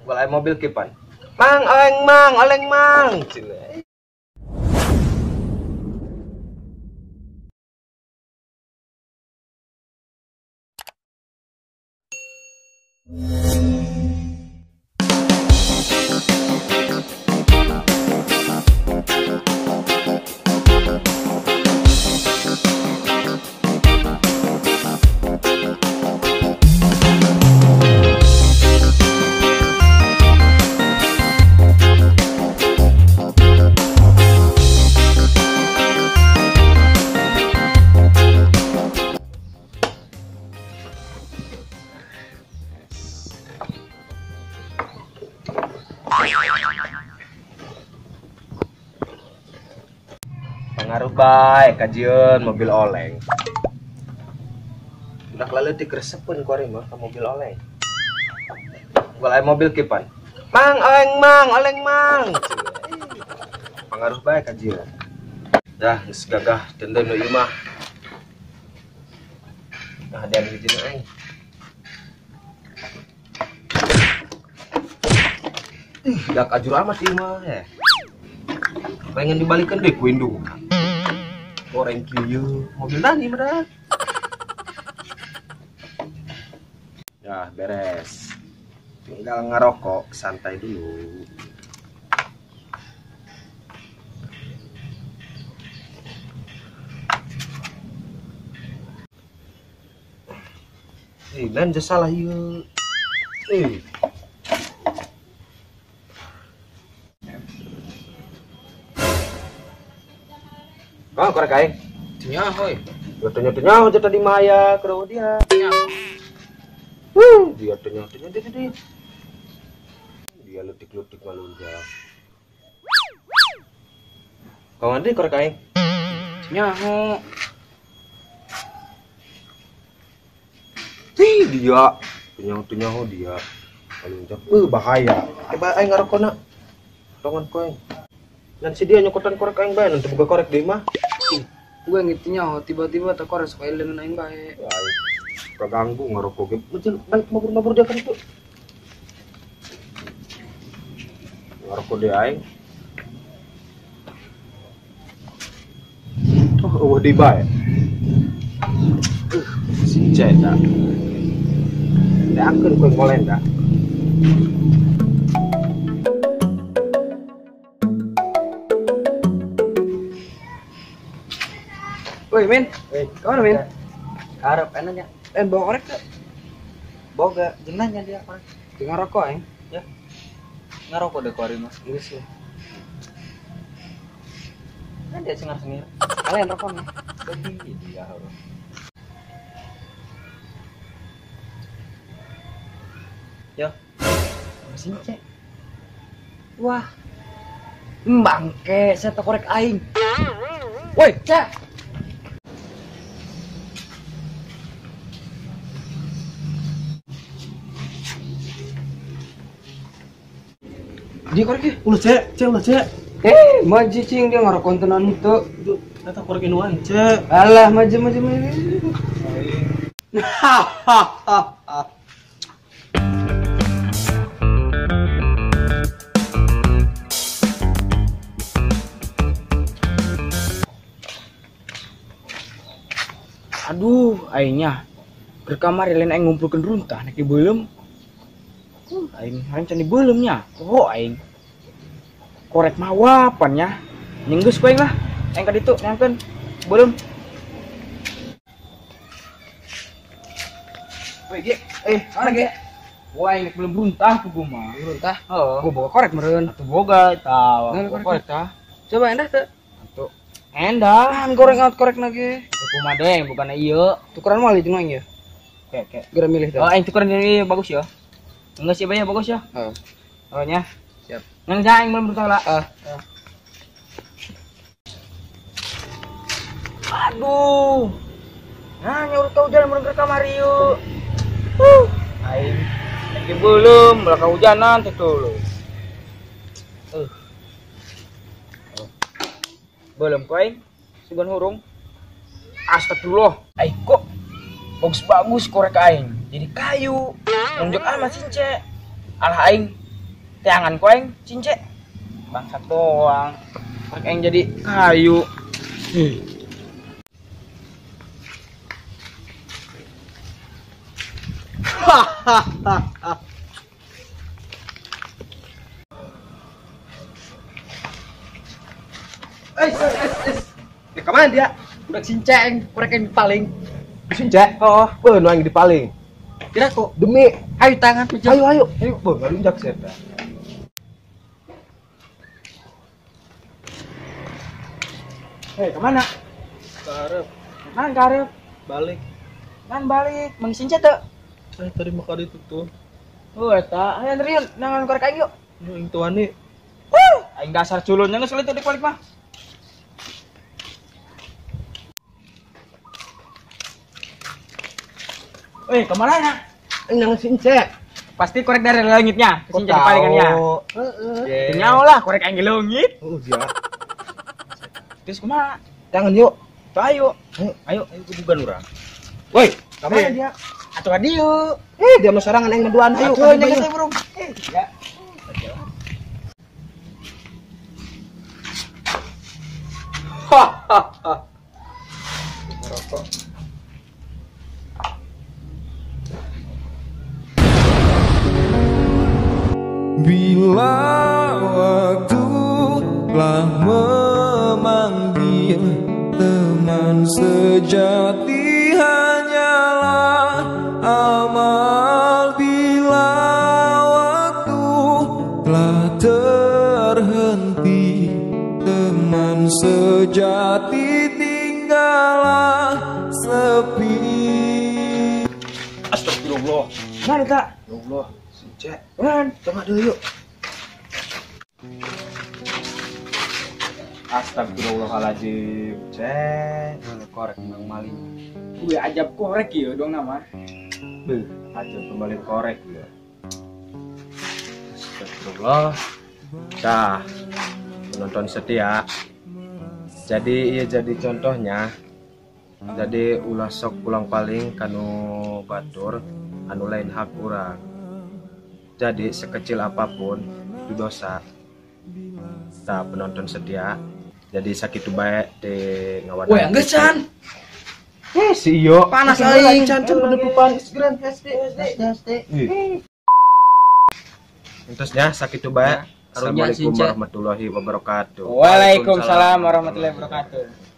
Walai mobil kipan. Mang oleng mang oleng mang. Cile. Pengaruh bae kajian mobil oleng. Budak laleutik resepeun ku ari mah ka mobil oleng. Walai mobil kipan. Mang oleng mang oleng mang. Pengaruh bae kajian. Dah geus gagah dendeu nu ieu mah. Nah dan hijina aing. Ih, dak ajur amat ieu mah ya. Pengen dibalikan deh ku indung. Goreng kieu mobil nani mah. Ya beres. Tinggal ngerokok santai dulu. Ih, lain salah ieu. Ih. Oh, korek aing. Nya hoi. Tanya-tanya aja tadi maya ke dia. Wuh, dia tanya-tanya dia. Dia letik-letik malunjak. Kau ngerti korek aing? Nya ho. Ih, dia tanya-tanya ho dia. Malunjak. Bahaya. Coba aing ngarokona. Tongan koeng. Dan si dia nyokotan korek aing bae, nanti buka korek deui mah. Gue ngitinya oh, tiba-tiba tak korek suka dengan aing bae. Kaganggu ngerokok ge. Balik mabur-mabur dia kan itu. Ngerokok dia aing. Oh, eueuh deui bae. Si ceta. Dakeun kowe ngolen dah. Woi men, kemana men? Harap enaknya. Bawa korek tuh? Boga, jenahnya dia korek. Dengar rokok aing? Ya. Ngerokok deh korek mas. Enggak sih. Kan dia cengar-cengir. Kalian rokok nih. Sedih dia harus. Yo. Mesin cek. Wah. Bangke, saya tak korek aing. Woi, cek. Dia korek ya? Ulah cek, cek ulah cek. Maju cing dia ngerokok tenan itu. Eta korek inu aing cek. Alah, maju maju maju. Hahaha. Aduh, aingnya. Ke kamar lain aing ngumpulkeun runtah nek dibeuleum. Aing aing can dibeuleumnya. Oh, aing. Korek mawa pan nya. Nyenggeus ku aing lah. Aing ka ditu nyangkeun. Beuleum. Woi, Ge. Mana Ge? Wah, aing nek belum runtah ku gua mah. Runtah? Heeh. Gua bawa korek meureun. Atuh boga tah. Korek tah. Coba endah teu? Atuh. Endah, goreng out korek na ge. Kumaha deng, bukan ieu. Tukeran mah jeung aing ya. Oke, oke. Geura milih tah. Oh, aing tukeran jeung ieu bagus ya. Enggak sih bayar bagus ya. Heeh. Oh nya. Siap. Ngan aing belum berusaha lah. Aduh. Nah, nyaur tau hujan mun keur kamari yeuh. Aing lagi belum, belah kehujanan teh dulu. Belum ku aing sugan hurung. Astagfirullah. Aing kok bagus-bagus korek aing jadi kayu. Nunjuk amat sih cek. Alah aing Tiangan ku aing cince. Bangsat doang. Korek aing jadi kayu. Hahaha. Eh, kemana dia? Udah cinceng, korek yang dipaling. Cinceng? Oh, beuh nu aing dipaling. Kira kok demi ayo tangan pijak. Ayo ayo. Ayo, beuh ngalunjak sia teh. Hei, kemana? Ke hareup. Mana ke hareup? Balik. Man balik, mang cince teu? Tadi mah ka ditu tuh. Oh, eta. Ayo anterin nangan korek aing yuk. Nu aing teu wani. Aing dasar culunnya geus itu dibalik mah. Weh, kemana? Nang since. Pasti korek dari langitnya, since dipalingannya. Heeh. Nyawa lah korek aing leungit. Heeh, dia. Terus kumaha? Tangan yuk. Tuh, ayo. Ayo, ayo kubugan urang. Woi, kemana dia? Atuh ka dieu. Dia mah sorangan aing mah duaan. Ayo, atuh nya geus burung. Ya. Hahaha. Rokok. Bila waktu telah memanggil teman sejati hanyalah amal. Bila waktu telah terhenti, teman sejati tinggallah sepi. Astagfirullah. Mana tak? Ya Allah. Cek, kan, coba dulu yuk. Astagfirullahaladzim, cek. Korek bang maling. Gue ajab korek ya dong nama. Beuh, ajab kembali korek ya. Astagfirullah. Dah, penonton setia. Jadi iya jadi contohnya. Jadi ulah sok pulang paling kanu batur, anu lain hak urang. Jadi sekecil apapun itu dosa. Nah, penonton setia. Jadi sakitu bae di ngawadan. Woi, anggesan. Si iyo. Panas aing. Can penutupan Instagram SD SD. Entusnya sakitu bae. Assalamualaikum warahmatullahi wabarakatuh. Waalaikumsalam warahmatullahi wabarakatuh.